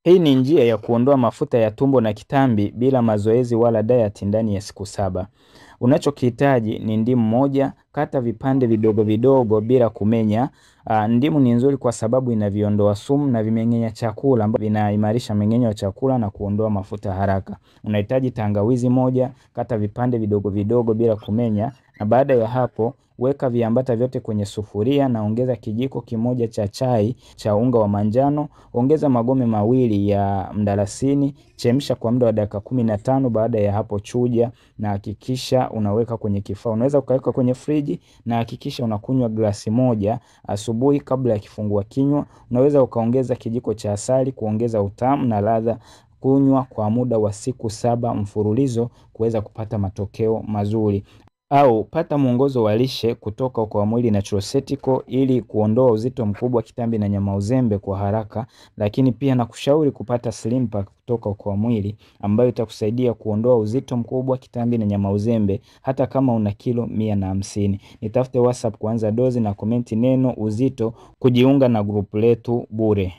Hii ni njia ya kuondoa mafuta ya tumbo na kitambi bila mazoezi wala diet ndani ya siku 7. Unachokihitaji ni ndimu moja, kata vipande vidogo vidogo bila kumenya. Ndimu ni nzuri kwa sababu inaviondoa sumu na vimeng'enya chakula ambavyo vinaimarisha mmeng'enyo wa chakula na kuondoa mafuta haraka. Unahitaji tangawizi moja, kata vipande vidogo vidogo bila kumenya, na baada ya hapo weka viambata vyote kwenye sufuria na ongeza kijiko kimoja cha chai cha unga wa manjano, ongeza magome mawili ya mdalasini, chemsha kwa muda wa dakika 15. Baada ya hapo chuja na hakikisha unaweka kwenye kifaa. Unaweza ukaweka kwenye friji na hakikisha unakunywa glasi moja asubuhi kabla ya kifungua kinywa. Unaweza ukaongeza kijiko cha asali kuongeza utamu na ladha. Kunywa kwa muda wa siku 7 mfululizo kuweza kupata matokeo mazuri. Au pata mwongozo wa lishe kutoka Okoa Mwili Naturoceutical ili kuondoa uzito mkubwa, kitambi na nyama uzembe kwa haraka. Lakini pia nakushauri kupata Slim Pack kutoka Okoa Mwili ambayo itakusaidia kuondoa uzito mkubwa, kitambi na nyama uzembe hata kama una kilo 150. Nitafute WhatsApp kuanza dozi na komenti neno uzito kujiunga na grupu letu bure.